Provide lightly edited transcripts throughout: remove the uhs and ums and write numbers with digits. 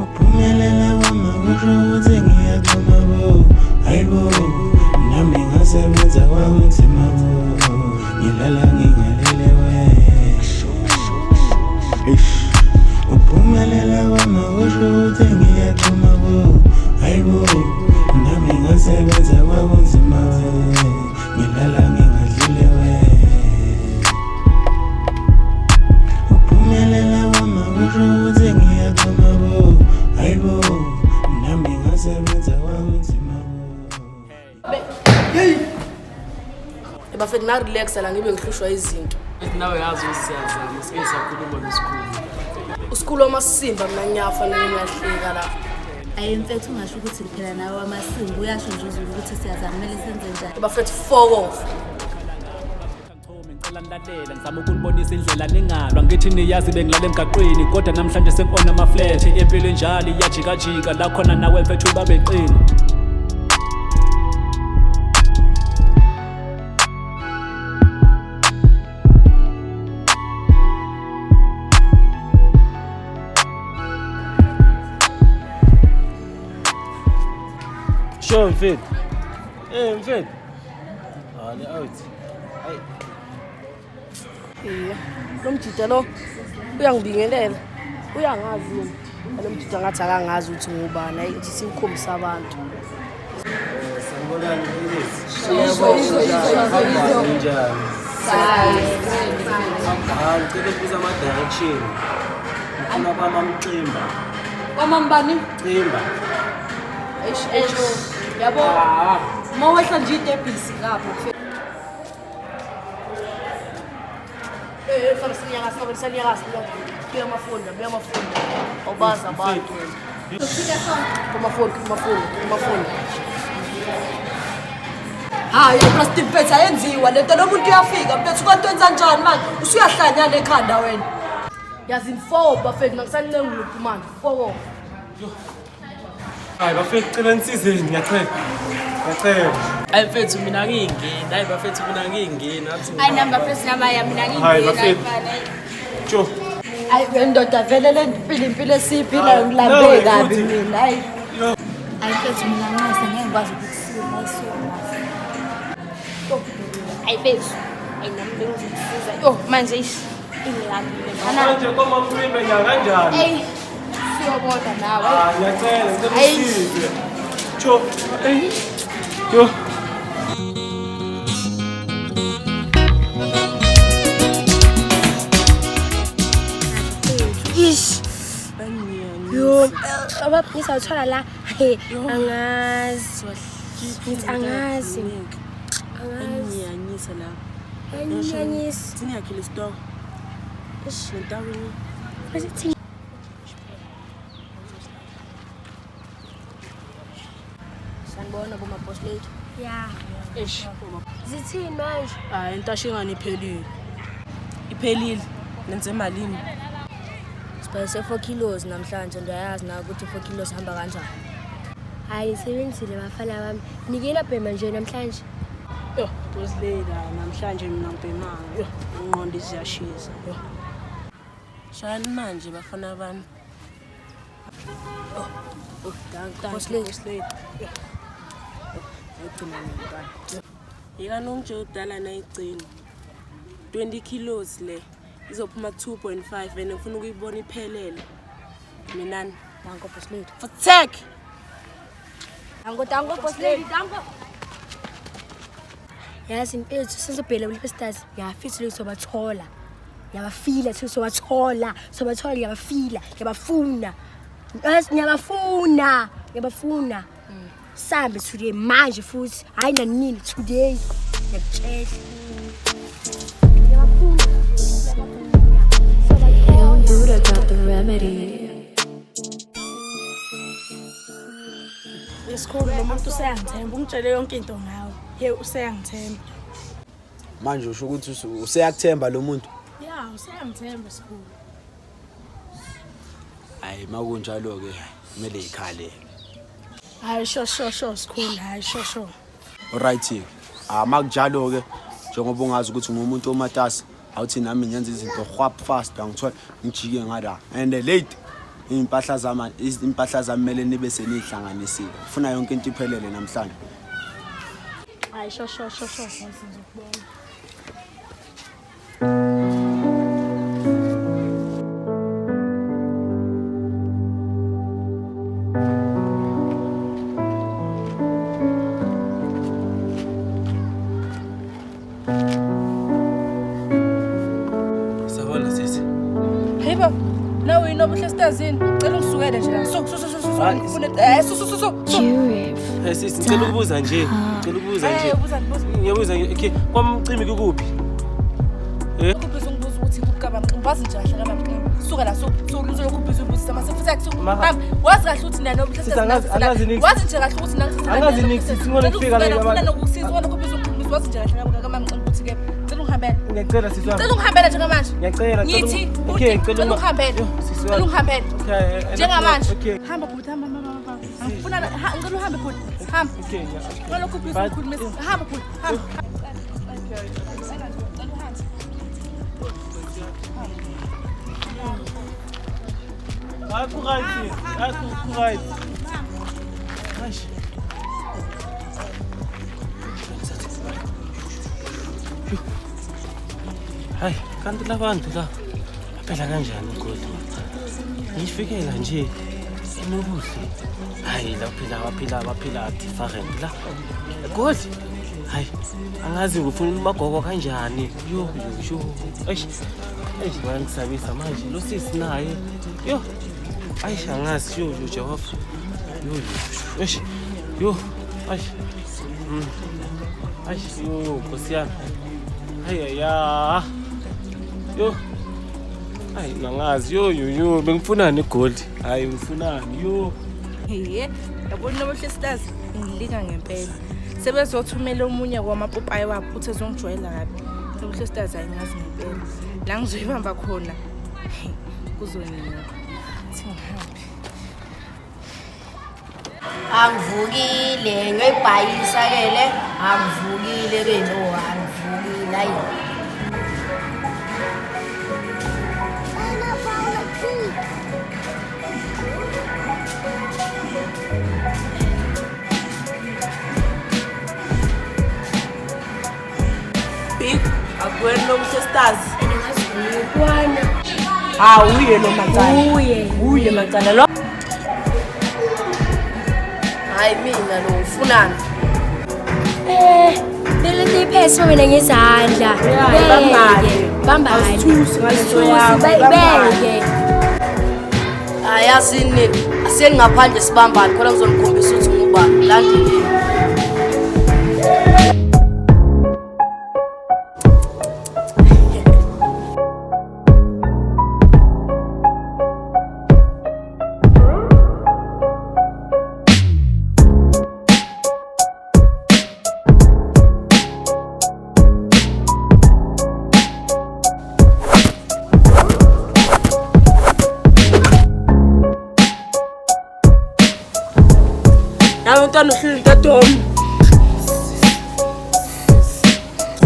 Uphumelela kwami kusho ukuthi ngiyachoma bo. Hayibo, nami ngasebenza kwakunzima bo. Ngilala ngingalele we. Eish. Uphumelela kwami kusho ukuthi ngiyachoma bo. Hayibo, nami ngasebenza kwakunzima we. Ngilala ngingadlile we. Uphumelela kwami kusho ukuthi ngiyachoma bo. Hayibo, nami ngasebenza kwakunzima bo. Bafethu na-relaxa la ngibe ngihlushwa izinto. Nawe yazi ukuthi siyazama sike sakhuluma nesikhulu. Usikhulu wamasimba mina ngiyafa nami ngiyahleka la. Ayi mfethu, ungasho ukuthi phela nawe amasimba uyasho nje uZulu ukuthi siyazama, kumele senze njani. Bafethu, fuck off. Ngicela nilalele, ngizama ukunibonisa indlela, ningalwa. Ngithi niyazi bengilala emgaqweni, kodwa namhlanje sengi-ona ama-flat. Impilo enjalo iyajikajika, la khona nawe mfethu ubambe qini. Sure mfethu. Eh mfethu. Ah, le out. Hayi. Iya. Lo mjida lo uyangibingelela. Uyangazi yini? Lo mjida ngathi akangazi ukuthi ngubani, ayi ngithi simkhombisa abantu. Sanibonani ladies. Ninjani? Ah, ngicela ukubuza ama-direction. Ngifuna kwamamximba. Kwamambani? Ximba. Eish, eish. Yabo. Uma wehla nje itebhisi ngapha. Eh, fana sinyakaza, fana sinyakaza. Buya amafoni, buya amafoni. Awubazi abantu wena. Amafoni, amafoni, amafoni. Hayi, plastic mfethu, ayenziwa lento. Lo muntu uyafika mfethu, kanti wenza njani manje? Usuyahlanyana ekhanda wena. Yazi four bafethu, nangisancenga lutho manje. Four. Hayi bafethu, cela nisizeni, ngiyacela. Ngiyacela. Hayi mfethu, mina ngiyingeni. Hayi bafethu, mina ngiyingeni. Athi Hayi nami bafethu, namaya mina Hayi, ngingena bafethu. mfana. Tjo. Hayi wendoda, vele le mpilo, impilo esiyiphilayo, ngilambe Nawe kabi futhi. mina. Hayi. Ayi mfethu, mina nxese, ngeke ngikwazi ukukusiza ayisuka. Hayi mfethu. Hayi nami bengizokusiza. Yo manje ish ingilambile mfana. Manje kwamamximba ngiya kanjani? Ey siyobona nawe. Ah, ngiyacela, ngicela Hayi. usize. Tjo. Eh. Tjo. Ish. Yo, ngizawuthola la. He, angazi. Ngithi angazi. Angazi. Ngiyanyisa la. Angiyanyisi. Singakhile store. Ish. Ntaweni. Bese Sanibona kuma boss lady. Ya. Eish. Zithini manje? Hayi intashingane iphelile. Iphelile. Nenze malini? Sibhayise 4 kilos namhlanje, ndiyayazi na ukuthi 4 kilos hamba kanjani. Hayi nisebenzile bafana bami. Nike nabhema nje namhlanje. Yo, boss lady, namhlanje mina ngibhemanga. Yo, ingqondo iziyashisa. Yo. Shayani manje bafana bami. Oh, dank, Boss lady. boss lady. Yo. Ayigcina ngempela. Yeka nongitshe udala nayigcina. 20 kilos le izophuma 2.5 and ngifuna ukuyibona iphelele. Minani. Danko boss lady. For tech. Danko, danko boss lady, danko. Yazi mfethu, sizobhela kule stars. Ngiyafisa ukuthi sobathola. Ngiyabafila ukuthi sobathola, sobathola, ngiyabafila, ngiyabafuna. Yazi ngiyabafuna, ngiyabafuna. Sambe today manje futhi, hayi nanini, today. Ngiyakutshela. Ngiyabafuna. Ngiyabafuna. Young Buddha got the remedy. Esikhulu, lo muntu useyangithemba, ungitshele yonke into ngawe. He, useyangithemba. Manje usho ukuthi useyakuthemba lo muntu? Ya, useyangithemba sikhulu. Hayi, makunjalo-ke kumele yikhale. Hayi sho sho sho sikhulu, hayi sho sho. Alright-ke, ah, makunjalo-ke, njengoba ungazi ukuthi ngumuntu omatasa, awuthi nami ngenza izinto hwap fast, angithola ngijike ngala and late. Iy'mpahla zami, impahla zami kumele nibe seniyihlanganisile. Funa yonke into iphelele namhlanje. Hayi, sho sho sho sho, ngizokubona. Sawubona sisi. Hey baba, nawe yini Stazini? Cela ungisukele nje la. Su su su su su. Hayi. Ngifuna su su su su. su. Eh sisi ngicela ukubuza nje. Ngicela ukubuza nje. Eh, buza buza. Ngiyabuza nje. Okay, kwamcimi kukuphi? Eh? Ukubhiza ungibuza ukuthi kukaba mcimbi. Wazi nje kahle kaba mcimbi. Suka la su. Su uzolokhu ubhiza ubuzisa mase futhi akusuka. Mara- Hamba. Wazi kahle ukuthi nani obuhle Sisi, angazi nix. Wazi nje kahle ukuthi nani Angazi nix, sisi, ngibona kufika la Ngifuna abantu. nokukusiza, ngifuna ukubhiza ungibuza wazi nje kahle kaba mcimbi ukuthi ke cela ungihambele. Ngiyacela sisi wami. Cela ungihambele njengamanje. Ngiyacela. Ngithi Okay, uthi ngicela cela ungihambele. Yo, sisi Cela wami. ungihambele. Okay, Njengamanje. Okay. Hamba bhuti, hamba hamba hamba. hamba. Ngifuna ngicela uhambe bhuti. Hamba. Okay, yeah. Ngicela ukubhiza But- ungikhulumisa. Hamba bhuti, hamba. Hayi ku-right sisi. Hayi ku-right. Eish. Hayi, kanti labantu la baphela kanjani igoli? Ngiyifikela nje enobuhle. Hayi, la phila baphila baphila different la. Egoli. Hayi, angazi ngifuna umagogo kanjani. Yo yo yo. Eish. Eish, bayangisabisa manje lo sisi naye. Yo. Eish, angazi yo yo Jehova. Yo yo. Eish. Yo. Eish. Eish, yo Nkosi yami. Hayi ya. Yo. Hayi nangazi yo yo yo bengifunani igoli. Hayi ngifunani yo. Heye, yabona nobuhle Stars ngilika ngempela. Sebezothumela omunye wamapopayi wabo ukuthi ezongijwayela kabi. Nobuhle Stars ayingazi ngempela. La ngizoyibamba khona kuzoniwa. Thi ngihambe. Angivukile ngiyibhayisa ke le. Angivukile ke no, angivukile ayi. Big, akuwena nobuhle Stars. Kwana. Ah, uye lo macala. Uye. Uye macala lo. Hayi mina lo ufunani? Eh, lelo liphethe mina ngezandla. Yeah, bambane. Bambane. Awusithusi ngalento yakho, bambane. Beke. Hayi yazini asengaphandle sibambane khona ngizonikhombisa ukuthi ngubani. Landeleni. Nawe mntwana uhlula into edomi.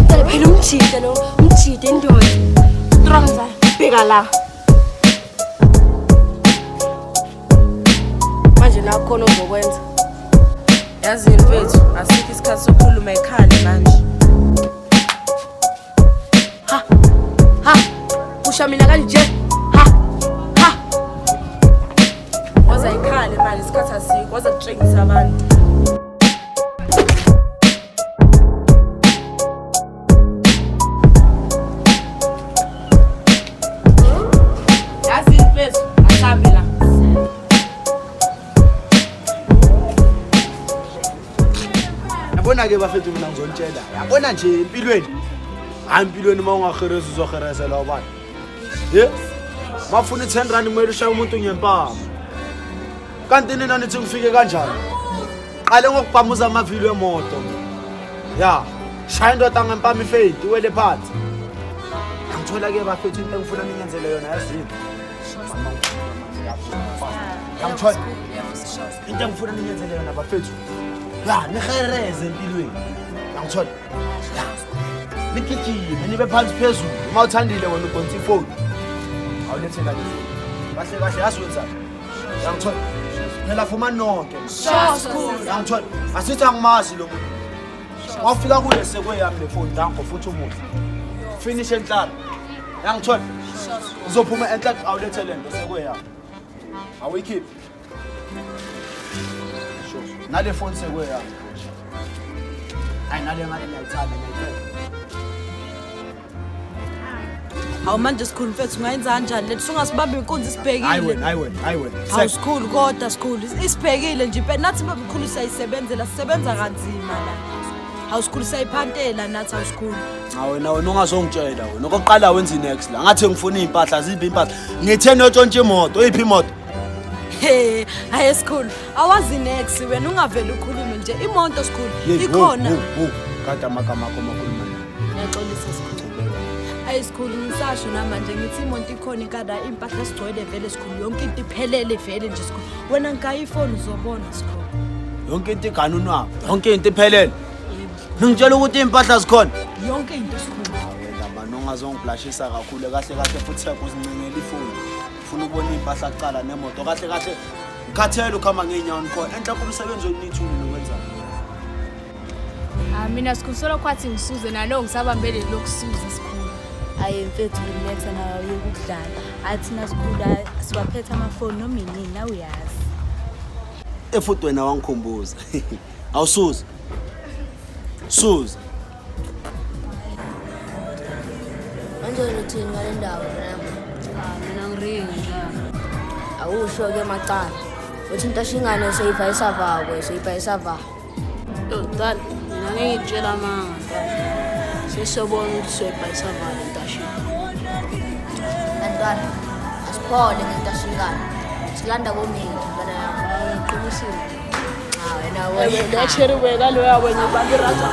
Phela phela umjida lo, umjida indoda. Strong za. Bheka la. Manje la khona ozokwenza. Yazini mfethu, asikho isikhathi sokukhuluma ekhale manje. Ha. Ha. Usha mina kanje. Ha. Ha. Waza ikhale manje isikhathi asikho, waza kutshengisa abantu. Yazini mfethu, asihambe la. Yabona ke bafethu mina ngizonitshela. Yabona nje empilweni. Hayi empilweni uma ungahereza uzoherezela ubani. Ye? Mafuna 10 rand kumele ushaye umuntu ngempama. Kanti nina nithi ngifike kanjani? Qale ngokubhamuza amavili emoto. Ya, shaya indoda ngempama ifade iwele phansi. Angithola ke bafethu into engifuna ningenzele yona yazini. Angithola into engifuna ningenzele yona bafethu. Ya, nihereze empilweni. Angithola. Ya. Nigijime nibe phansi phezulu. Uma uthandile wena ugonsa ifoni. Awulethe la ifoni. Kahle kahle yasiwenzani? Yangithola. Phela fuma nonke. Yangithola. Asithi angimazi lo muntu. Wafika kuye sekweyami le phone danko futhi umuhle. Finish enhlalo. Yangithola. Uzophuma enhla awulethe lento sekweyami. Awuyikhiphi. Sure. Nale phone sekweyami. Hayi nale ngale ngiyayithanda ngiyayithanda. Hawu manje sikhulu mfethu ungayenza kanjani lethu sungasibamba inkunzi Hayi isibhekile. wena, hayi wena, hayi wena. Hawu sikhulu kodwa sikhulu isibhekile nje impela nathi babukhulu siyayisebenzela sisebenza kanzima la. Hawu sikhulu siyayiphantela nathi hawu sikhulu. Cha wena wena ungazongitshela wena. Okokuqala wenza inex la. Ngathi ngifuna iy'mpahla ziphi iy'mpahla. Ngithe niyotshontsha imoto, iphi imoto? He, hayi sikhulu awazi nex wena ungavele ukhulume nje imoto sikhulu Hey, ho, ikhona. ho, ho. Kade amagama akho makhulu manje. Ngiyaxolisa sikhulu. Ayi sikhulu ngisasho namanje ngithi imoto ikhona ikada impahla sigcwele vele sikhulu yonke into iphelele vele nje sikhulu. Wena ngikayi ifoni uzobona sikhulu. Yonke into iganunwako, yonke into iphelele. Ningitshela ukuthi iy'mpahla zikhona. Yonke into sikhulu. Wena mani ungazongiblashisa kakhulu kahle kahle futhi sekuzincengela ifoni. Ufuna ukubona iy'mpahla kuqala nemoto kahle kahle. Ngikhathele ukuhamba ngey'nyawo nikhona. Enhla kumsebenzi onithule nokwenzayo. Ah mina sikhulu solo kwathi ngisuze nalo ngisabambele lokusuza sikhulu. Hayi mfethu relax nawe uyeke ukudlala. Athi sikhulu siwaphethe amafoni noma inini nawe uyazi. Efuthi wena wangikhumbuza. Awusuza. Suza. Manje wena uthini ngale ndawo nami? Ah, mina ngiringi njalo. Awusho-ke macala. Uthi into ashingane soyibhayisa vakwe, soyibhayisa va. Yo, ntwana, mina ngeke ngikutshela amanga ntwana. Sesobona ukuthi soyibhayisa vale ntashini. Bantwana, asiphole ngento ashingane. Silanda koningi ntwana yami. Qinisile. Cha wena Wena cherry wena loya wena ubambe iraja.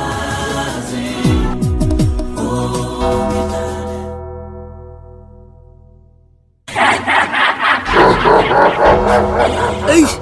Eish,